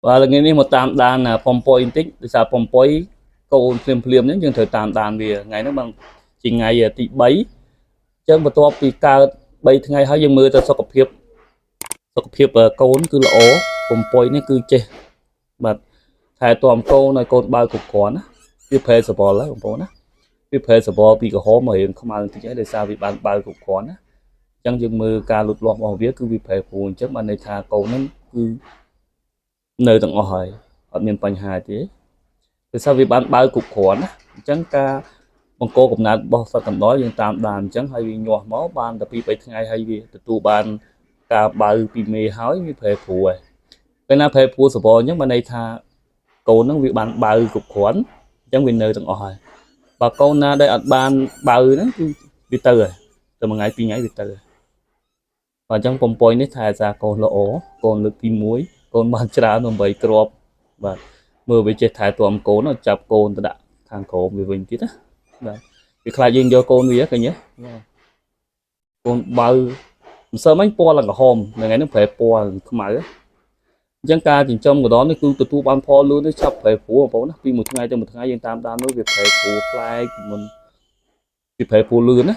បាទថ្ងៃនេះមកតាមដានបំពុយបន្តិចដោយសារបំពុយកូនភ្លាមភ្លាមហ្នឹងយើងត្រូវតាមដានវាថ្ងៃហ្នឹងបានជាថ្ងៃទី3អញ្ចឹងបន្ទាប់ពីកើត3ថ្ងៃហើយយើងមើលទៅសុខភាពសុខភាពកូនគឺល្អបំពុយនេះគឺចេះបាទថែទាំកូនឲ្យកូនបើគ្រប់គ្រាន់ណាវាប្រែសបល់ហើយបងប្អូនណាវាប្រែសបល់ពីក្រហមមករៀងខ្មៅបន្តិចហើយដោយសារវាបានបើគ្រប់គ្រាន់ណាអញ្ចឹងយើងមើលការលូតលាស់របស់វាគឺវាប្រែប្រួលអញ្ចឹងបានន័យថាកូនហ្នឹងគឺ នៅទាំងអស់ហើយអត់មានបញ្ហាទេដោយសារវាបានបើគ្រប់គ្រាន់ណាអញ្ចឹងការបង្កកំណើតរបស់សត្វកណ្ដុរយើងតាមដានអញ្ចឹងហើយវាញាស់មកបានតែ2 3ថ្ងៃហើយវាទទួលបានការបើពីមេហើយវាប្រែប្រួលហើយពេលណាប្រែប្រួលសបអញ្ចឹងបានន័យថាកូនហ្នឹងវាបានបើគ្រប់គ្រាន់អញ្ចឹងវានៅទាំងអស់ហើយបើកូនណាដែលអត់បានបើហ្នឹងគឺវាទៅហើយតែមួយថ្ងៃពីរថ្ងៃវាទៅហើយបាទអញ្ចឹងបំពុយនេះថែសារកូនល្អកូនលើកទី1កូនបានច្រើន8គ្រាប់បាទមើលវាចេះថែទាំកូនចាប់កូនទៅដាក់ខាងក្រោមវាវិញទៀតណាបាទវាខ្លាចយើងយកកូនវាឃើញទេបាទកូនបើមិនសើមិញពណ៌ឡើងក្រហមថ្ងៃហ្នឹងប្រែពណ៌ខ្មៅអញ្ចឹងការចិញ្ចឹមកណ្ដុរនេះគឺទទួលបានផលលឿននេះឆាប់ប្រែប្រួលបងប្អូនណាពីមួយថ្ងៃទៅមួយថ្ងៃយើងតាមដាននោះវាប្រែប្រួលប្លែកពីមុនវាប្រែប្រួលលឿនណា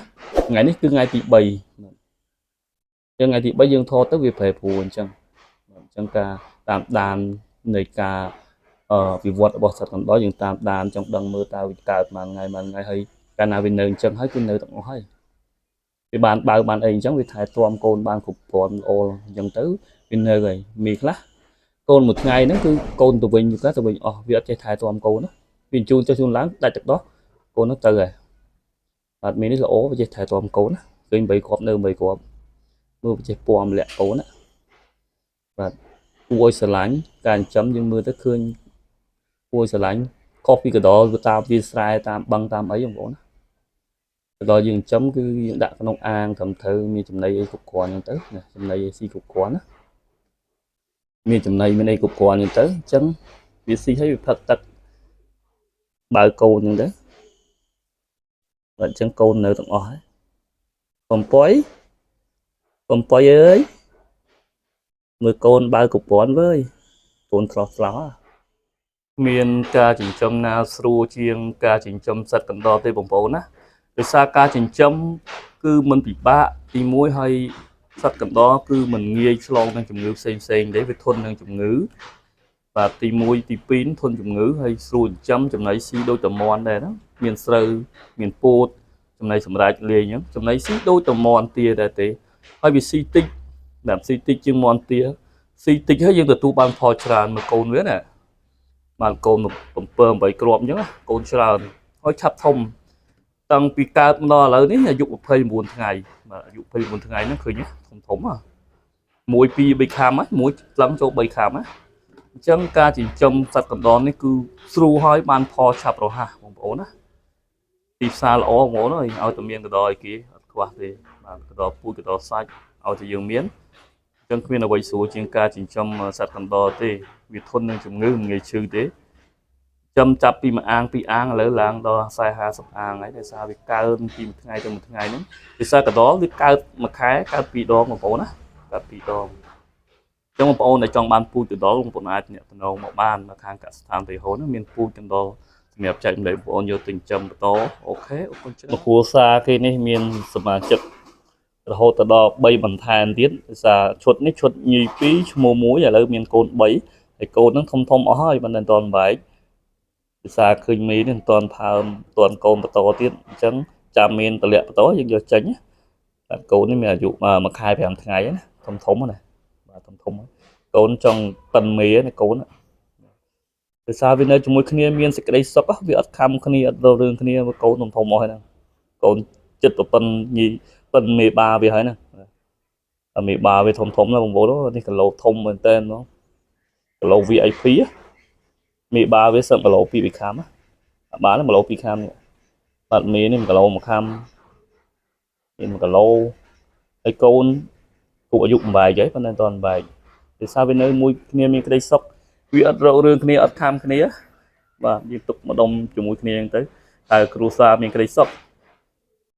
ថ្ងៃនេះគឺថ្ងៃទី3អញ្ចឹងថ្ងៃទី3យើងថតទៅវាប្រែប្រួលអញ្ចឹងអញ្ចឹងការតាមដាននៃការវិវត្តរបស់សត្វកណ្ដុរយើងតាមដានចង់ដឹងមើលតើវាកើតមួយថ្ងៃមួយថ្ងៃហើយកាលណាវានៅអញ្ចឹងហើយគឺនៅទាំងអស់ហើយវាបានបើបានអីអញ្ចឹងវាថែទាំកូនបានគ្រប់គ្រាន់ល្អអញ្ចឹងទៅវានៅហើយមីខ្លះកូនមួយថ្ងៃហ្នឹងគឺកូនទៅវិញខ្លះទៅវិញអស់វាអត់ចេះថែទាំកូនណាវាជូនចុះជូនឡើងដាច់ទឹកដោះកូនហ្នឹងទៅហើយបាទមីនេះល្អវាចេះថែទាំកូនណាឃើញ8គ្រាប់នៅ8គ្រាប់មើលវាចេះពំលាក់កូនណាបាទគួរឲ្យស្រឡាញ់ការចិញ្ចឹមយើងមើលទៅឃើញគួរឲ្យស្រឡាញ់ខុសពីកណ្ដុរវាតាមវាស្រែតាមបឹងតាមអីបងប្អូនណាកណ្ដុរយើងចិញ្ចឹមគឺយើងដាក់ក្នុងអាងត្រឹមត្រូវមានចំណីអីគ្រប់គ្រាន់អញ្ចឹងទៅណាចំណីអីស៊ីគ្រប់គ្រាន់ណាមានចំណីមានអីគ្រប់គ្រាន់អញ្ចឹងទៅអញ្ចឹងវាស៊ីហើយវាផឹកទឹកបើកូនអញ្ចឹងទៅបាទអញ្ចឹងកូននៅទាំងអស់ហើយបំពុយបំពុយអើយមើលកូនបើគ្រប់គ្រាន់វើយកូនឆ្លោះឆ្លោះមានការចិញ្ចឹមណាស្រួលជាងការចិញ្ចឹមសត្វកណ្ដុរទេបងប្អូនណាដោយសារការចិញ្ចឹមគឺមិនពិបាកទី1ហើយសត្វកណ្ដុរគឺមិនងាយឆ្លងនឹងជំងឺផ្សេងផ្សេងទេវាធន់នឹងជំងឺបាទទី1ទី2ធន់ជំងឺហើយស្រួលចិញ្ចឹមចំណីស៊ីដូចតមន់ដែរណាមានស្រូវមានពោតចំណីសម្រាប់លាយអញ្ចឹងចំណីស៊ីដូចតមន់ទាដែរទេហើយវាស៊ីតិចแบบស៊ីតិចជាងមន់ទាស៊ីតិចហើយយើងទទួលបានផលច្រើនមើលកូនវាណាបានកូន7 8គ្រាប់អញ្ចឹងណាកូនច្រើនហើយឆាប់ធំតាំងពីកើតមកដល់ឥឡូវនេះអាយុ29ថ្ងៃបាទអាយុ29ថ្ងៃហ្នឹងឃើញទេធំធំហ៎1 2 3ខាំហ្នឹងមួយឡើងចូល3ខាំណាអញ្ចឹងការចិញ្ចឹមសត្វកណ្ដុរនេះគឺស្រួលហើយបានផលឆាប់រហ័សបងប្អូនណាទីផ្សារល្អបងប្អូនអើយឲ្យតែមានកណ្ដុរឲ្យគេអត់ខ្វះទេបាទកណ្ដុរពូជកណ្ដុរសាច់ឲ្យតែយើងមានអញ្ចឹងគ្មានអ្វីស្រួលជាងការចិញ្ចឹមសត្វកណ្ដុរទេវាធន់នឹងជំងឺមិនងាយឈឺទេចំចាប់ពីមួយអាងពីរអាងឥឡូវឡើងដល់40 50អាងហើយដោយសារវាកើនពីមួយថ្ងៃទៅមួយថ្ងៃហ្នឹងដោយសារកណ្ដុរវាកើតមួយខែកើតពីរដងបងប្អូនណាកើតពីរដងអញ្ចឹងបងប្អូនដែលចង់បានពូជកណ្ដុរបងប្អូនអាចអ្នកតំណងមកបាននៅខាងកសិដ្ឋានតេហូនមានពូជកណ្ដុរសម្រាប់ចែកម្លែកបងប្អូនយកទៅចិញ្ចឹមបន្ត OK អរគុណច្រើនគ្រួសារគេនេះមានសមាជិករហូតទៅដល់3បន្ថែមទៀតដោយសារឈុតនេះឈុតញី2ឈ្មោះ1ឥឡូវមានកូន3ហើយកូនហ្នឹងធំធំអស់ហើយមិនទាន់បែកដោយសារឃើញមីនេះមិនទាន់ផើមមិនទាន់កូនបន្តទៀតអញ្ចឹងចាំមានតម្លាក់បន្តយើងយកចេញណាបាទកូននេះមានអាយុមួយខែ5ថ្ងៃណាធំធំណាបាទធំធំកូនចង់ប៉ិនមេណាកូនដោយសារវានៅជាមួយគ្នាមានសេចក្តីសុខវាអត់ខំគ្នាអត់រករឿងគ្នាកូនធំធំអស់ហើយហ្នឹងកូនចិត្តប្រពន្ធញីប៉ិនមេបាវាហើយណាមេបាវាធំធំណាបងប្អូននេះគីឡូធំមែនតើហ្មងគីឡូ VIP មេបាវាសឹងគីឡូ2 3ខាំបាន1គីឡូ2ខាំនេះបាទមេនេះ1គីឡូ1ខាំនេះ1គីឡូហើយកូនគូអាយុ8ហើយប៉ុន្តែមិនទាន់បែកដោយសារវានៅមួយគ្នាមានក្តីសុខវាអត់រករឿងគ្នាអត់ខំគ្នាបាទយើងទុកម្ដុំជាមួយគ្នាអញ្ចឹងទៅហើយគ្រួសារមានក្តីសុខ